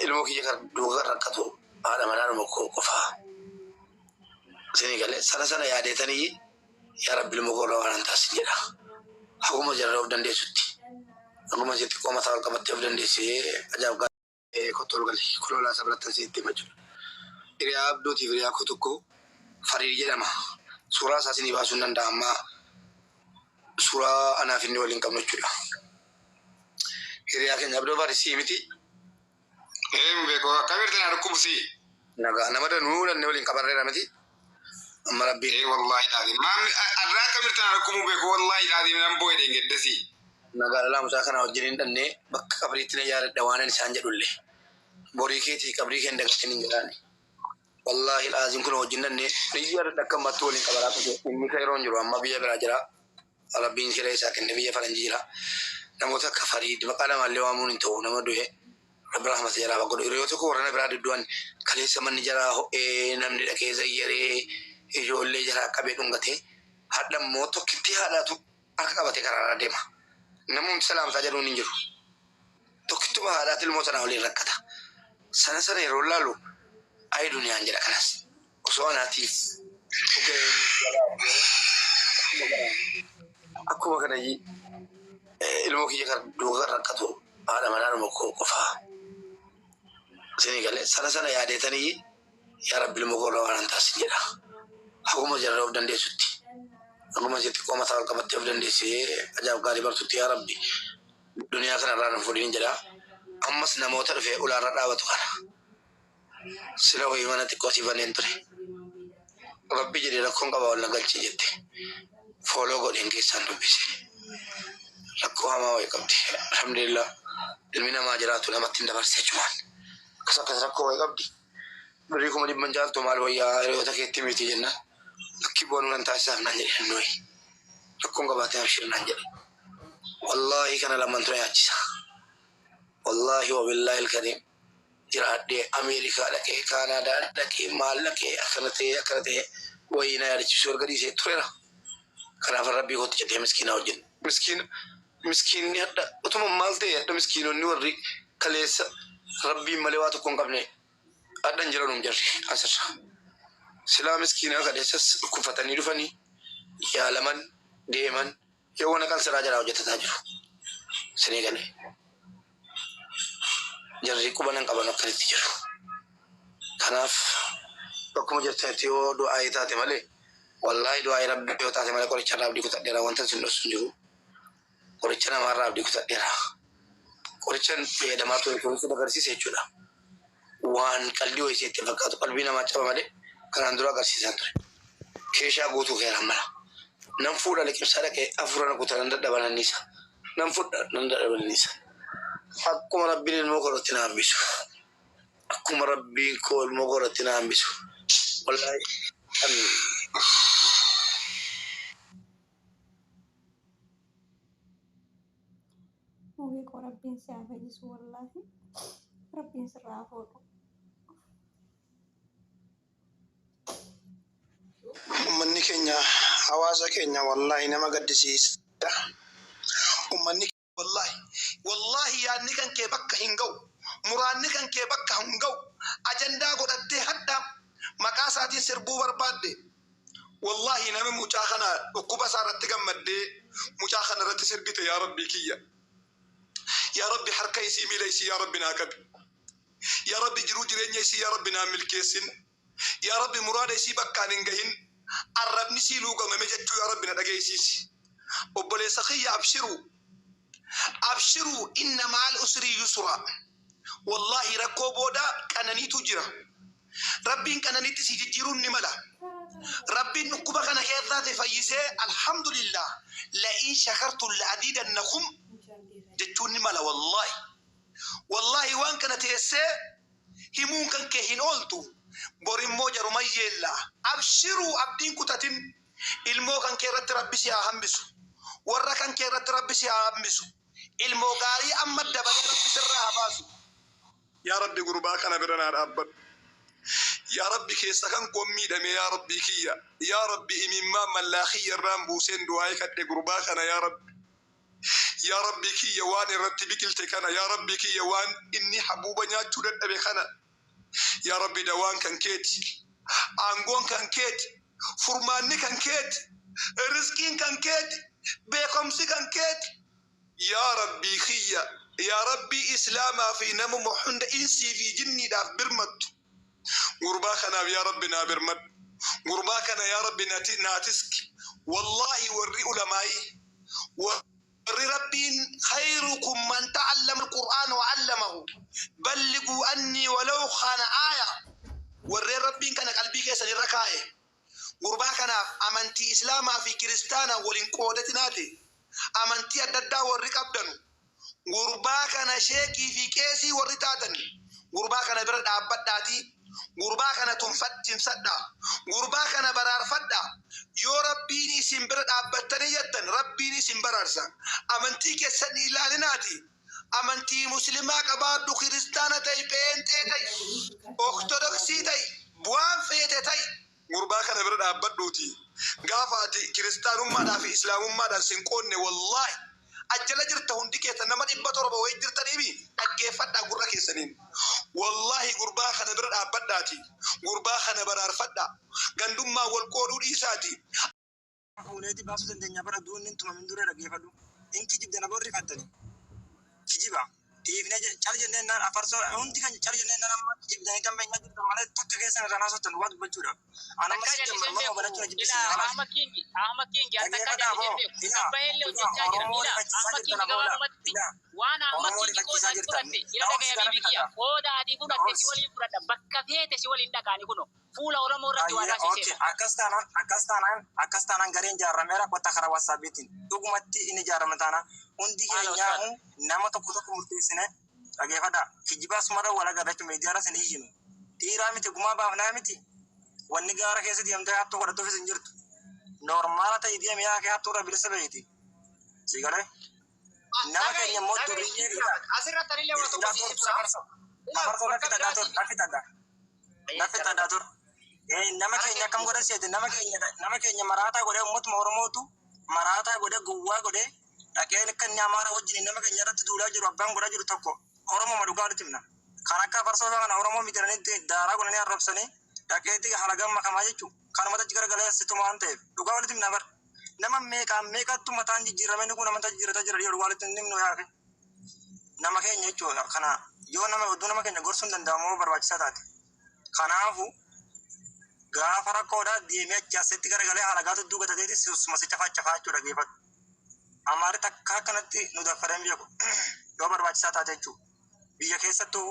Ilmoo kiyya kan duukaa rakkatu haadha manaadhuma koo qofaa. Isinii galee sana sana yaadeetanii yaa Rabbi ilmoo koo irraa waan hin taasisin jedha. Haguma jarra of dandeessutti. Haguma ishee xiqqoo mataa ol qabattee of dandeessee ajaa'ib kottu ol gali. Kololaa isa biratti isin itti hima jechuudha. Hiriyaa Abdootiif hiriyaa koo tokko Fariid jedhama. Suuraa isaa isinii baasuu hin danda'a amma suuraa anaaf inni waliin qabnu jechuudha. Hiriyaa keenya Abdoo Farid sii miti. Ee mube koo akkam jirta naa dhukkubu sii. Nagaa nama danuu danne waliin qabarreera miti. Amma Rabbiin. Ee wallahi dhaadim. Maamni arraa akkam jirta naa dhukkubu mube koo wallahi dhaadim nan boo'e dheengeddasii. Nagaa dhalaa mucaa kana wajjin hin dhannee bakka qabriitti na yaadadha waan ani isaan jedhullee. Borii keetii qabrii kee hin dagatin hin jedhaani. Wallaahi alaaziim kun wajjin dhannee ni yaadadha akka ammaatti waliin qabaraa ture. Inni kayroo hin jiru amma biyya biraa jira. Rabbiin siree isaa kenne biyya faranjii jira. Namoota akka Fariid maqaa namaallee waamuun hin ta'u nama du'e. Rabbi rahmata jaraa haa godhu. Hiriyoota koo warra na biraa duddu'an kaleessa manni jaraa ho'ee namni dhaqee zayyaree ijoollee jaraa qabee dhungatee hadha immoo tokkittii haadhaatu harka qabatee karaarra deema. Namumti salaamtaa jedhuun hin jiru. Tokkittuma haadhaatu ilmoo tanaa waliin rakkata. Sana sana yeroo laalu ayi duniyaan jedha kanas. Osoo anaatiif akkuma kana ilmoo kiyya kan duukaa rakkatu haadha manaadhuma koo qofaa. Isinii galee sana sana yaadeetanii yaa Rabbi ilmoo koo irraa waan hin taasisin jedha. Haguma jarra of dandeessutti. Haguma ishee xiqqoo mataa ol qabattee of dandeessee ajaa'ib gaarii bartutti yaa Rabbi duniyaa kana irraa hin fuudhin jedha. Ammas namoota dhufee ulaarra dhaabatu kana. Sila wayii mana xiqqoo si baneen ture. Rabbi jedhee rakkoon qaba ol na galchi jette. Fooloo godheen keessaan dubbise. Rakkoo hamaa wayii qabdi. Alhamdulillah ilmi namaa jiraatu namatti hin dabarse jechumaan. Akkas akkas rakkoo wayii qabdi. Birrii 400,000 caaltu maal wayyaa hiriyoota keetti miti jennaan. Lakkii boonuu nan taasisaaf naan jedhe namni wayii. Rakkoon qabaatee abshir naan jedhe. Wallaahi kana lamantu na yaachisa. Wallaahi wabillaahi alkariim. Jiraadhee Ameerikaa dhaqee Kaanaadaa dhaqee maal dhaqee akkana ta'ee akkana ta'ee wayii na yaadachiisuu erga dhiisee tureera. Kanaaf rabbii kootti citee miskiinaa wajjin. Miskiina miskiinni hadha utuma maal ta'e hadha miskiinonni warri kaleessa rabbiin malee waa tokko hin qabne hadha hin jiranum jarri asirra. Silaa miskiinaa kaleessas dhukkubfatanii dhufanii yaalaman deeman yoo wana qalsiraa jalaa hojjetataa jiru. Sinii galee. Jarri quba nan qaban akkanitti jiru. Kanaaf bakkuma jirtanitti yoo du'aayii taate malee wallaahi du'aayii rabbi yoo taate malee qoricha irraa abdii kutadheera wanta isin dhossu hin jiru. Qoricha namaarraa abdii kutadheera. Qorichan fayyadamaa ture kunis agarsiisa jechuudha. Waan qalbii wayii itti fakkaatu qalbii namaa caba malee kanaan dura agarsiisaa ture. Keeshaa guutuu keeraan mala. Nan fuudha liqimsaa dhaqee hafuura na kuta nan dadhaba nan dhiisa. Nan fudha nan dadhaba nan dhiisa. Akkuma rabbiin ilmoo koo irratti na hambisu. Akkuma rabbiin koo ilmoo koo irratti na hambisu. Wallaahi kan Mubee koo rabbiin si haa fayyisu wallaahi rabbiin sirraa haa fuudhu. Ummanni keenya hawaasa keenya wallaahi nama gaddisiisa. Ummanni Wallaahi Wallaahi yaadni kan kee bakka hin ga'u. Muraanni kan kee bakka hin ga'u. Ajandaa godhattee hadha maqaa isaatiin sirbuu barbaadde. Wallaahi nama mucaa kana dhukkuba isaa irratti gammaddee mucaa kana irratti sirbite yaa Rabbii kiyya. Yaa Rabbi harka isii miila isii yaa Rabbi naa qabi. Yaa Rabbi jiruu jireenya isii yaa Rabbi naa milkeessin. Yaa Rabbi muraada isii bakkaan hin gahin. Arrabni isii luugamame jechuu yaa Rabbi na dhageessiisi. Obboleessa kiyya abshiruu. Abshiruu inna ma'al usrii yusraa. Wallaahi rakkoo booda qananiitu jira. Rabbiin qananiitti si jijjiiruun ni mala. Rabbiin dhukkuba kana keessaa si fayyisee alhamdulillah la'iin shakartum la'aziidannakum jechuun ni mala wallaahi. Wallaahi waan kana teessee himuun kan kee hin ooltu. Bor immoo jaruma yeella. Abshiruu abdiin kutatin. Ilmoo kan kee irratti Rabbi si haa hambisu. Warra kan kee irratti Rabbi si haa hambisu. Ilmoo gaarii amma dabalee Rabbi sirraa haa baasu. Yaa Rabbi gurbaa kana bira naa dhaabbadhu. Yaa Rabbi keessa kan koon miidhame yaa Rabbii kiyya. Yaa Rabbi imimmaan mallaa kiyya irraan buuseen du'aa'ii kadhe gurbaa kana yaa Rabbi. Yaa Rabbii kiyya, waan irratti biqilte kana, yaa Rabbii kiyya, waan inni habuuba nyaachuu dadhabe kana, yaa Rabbi, dawaan kan keeti, aangoon kan keeti, furmaanni kan keeti, rizqiin kan keeti, beekumsi kan keeti. Yaa Rabbii kiyya, yaa Rabbii Islaamaa fi namuma hunda, insii fi jinniidhaaf birmattu, gurbaa kanaaf yaa Rabbi naa birmadhu. Gurbaa kana yaa Rabbi naa tiski. Wallaahi, warri ulamaa'ii, warri Rabbiin "خيركم من تعلم القرآن وعلمه بلغوا عني ولو آية", warreen Rabbiin kana qalbii keessan irra kaa'e, gurbaa kanaaf amantii Islaamaa fi Kiristaanaa waliin qoodatinaate. Amantii adda addaa warri qabdanu, gurbaa kana, sheekii fi qeesii warri taatan, gurbaa kana bira dhaabbadhaatii gurbaa kana tumsadhaa, gurbaa kana baraarfadhaa. Yoo Rabbiin isin bira dhaabbattanii jettan, Rabbiin isin baraarsa. Amantii keessan ilaalinaati. Amantii Muslimaa qabaadhu, Kiristaana ta'i, Pheenxee ta'i, Ortodoksii ta'i, bu'aan feete ta'i, gurbaa kana bira dhaabbadhuuti. Gaafa ati Kiristaanummaadhaa fi Islaamummaadhaan sin qoonne, wallaahi ajjala jirta. Hundi keessan nama 700 wayii jirtaniimi, dhaggeeffadhaa gurra keessaniin. Wallaahi, gurbaa kana bira dhaabbadhaati, gurbaa kana baraarfadhaa, gandummaa wal qooduu dhiisaati. Fuuleeti baasuu dandeenya bara duun inni tumamin dura. Dhaggeeffadhu. In kijibdan aboo, rifattani. Kijiba. Dhiifnee cal jenneen naan afarsoo hundi kan cal jenneen naan amma kijibdanii kan beenyaa jirtan malee takka keessan irraa naasottan waa dubbachuudhaaf. Ana amma Takkaa si jallisee jammar beeku. banachuu na Ila jibbisiisa kalaas. Ahmad Kingi, Ahmad Kingi, an takkaa Dhaggeeffadhaa jallisee boo. beeku. Ila Sabbaheellee ila hojjechaa jira. Oromoo Ila rifachiisaa Ahmad jirtan Kingi aboola. gabaabumatti Ila waan Ahmad Oromoo Kingi qooda rifachiisaa ati jirtan. fudhatte, ila Naa'obsi dhagaya kana bibi kiyya, fixadha. qooda ati fudhatte si Naa'obsi. waliin fudhadha. Bakka feete si waliin dhaqaani kuno. Fuula Oromoo irratti Ayyee, waadaa si okay. seena. Akkas taanaan gareen ijaarameera qotta karaa WhatsAppiitiin. Dhugumatti inni ijaarame taanaan hundi Haala keenyaahu ustaadha. nama tokko tokko murteessine. Dhageeffadha. Kijibaa sumarra wal agarra jechuun miidiyaarra sin iyyinu. Dhiiraa miti, gumaa baafnaa miti. Wanni gaara keessa deemtee hattuu godhattuufis hin jirtu. Normal ta'e deemi, yaa kee hattuu irra bilisa beeyti. Si galee? Nama keenya immoo duriyyee Asirratti anillee waa tokko si ibsa. Afarsoo lafi xadhaa tur, lafi xadhaa. Lafi xadhaa tur. Nama keenya akkam godhan seete? Nama keenya maraataa godhee, uummatuma Oromootu maraataa godhee, gowwaa godhee, dhaqee akka inni Amaara wajjin nama keenya irratti duulaa jiru abbaan godhaa jiru tokko Oromoo dhugaa walitti himna. Kan akka afarsoo kana Oromoo miidhanii daaraa godhanii arrabsanii dhaqeetti halagaan makamaa jechuudha. Kanumatti achi garagalee situma waan ta'eef dhugaa walitti himna bar. Nama meeqaan meeqattu mataan jijjiiramee, inni kun amantaa jijjiirataa jira, dhugaa walitti himnu yaafe. Nama keenya jechuudha. Kana yoo nama odduu nama keenya gorsuun danda'amu barbaachisaa taate. Kanaafu gaafa rakkoodhaa deemee achi asitti garagalee halagaatu duuba tateeti suma si cafaa jechuudha, geeffatu. Amaarri takka akkanatti nu daffareen beeku yoo barbaachisaa taate jechuudha. Biyya keessattuu